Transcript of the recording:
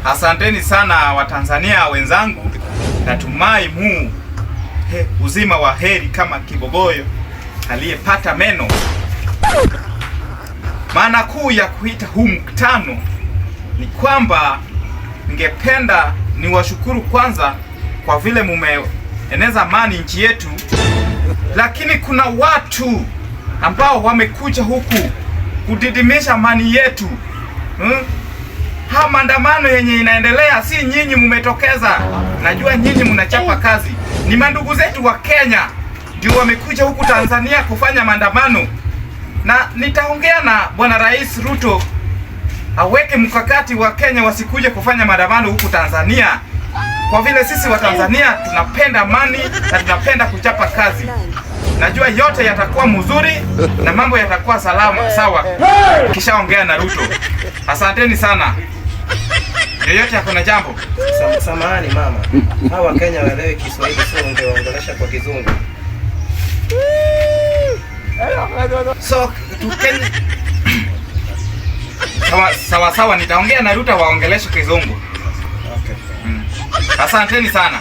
Asanteni sana Watanzania wenzangu, natumai mu uzima wa heri kama kibogoyo aliyepata meno. Maana kuu ya kuita huu mkutano ni kwamba ningependa niwashukuru kwanza kwa vile mumeeneza amani nchi yetu, lakini kuna watu ambao wamekuja huku kudidimisha amani yetu, Haya maandamano yenye inaendelea, si nyinyi mumetokeza. Najua nyinyi mnachapa kazi, ni mandugu zetu wa Kenya ndio wamekuja huku Tanzania kufanya maandamano, na nitaongea na Bwana Rais Ruto aweke mkakati wa Kenya wasikuje kufanya maandamano huku Tanzania, kwa vile sisi wa Tanzania tunapenda amani na tunapenda kuchapa kazi. Najua yote yatakuwa mzuri na mambo yatakuwa salama sawa. Kishaongea na Ruto. Asanteni sana. Yoyote ako na jambo? Samahani mama, hawa Kenya waelewe Kiswahili, sio ungewaongelesha kwa Kizungu. So tuken sawa sawa, sawa, nitaongea na Ruto waongeleshe Kizungu. Okay. Asanteni sana.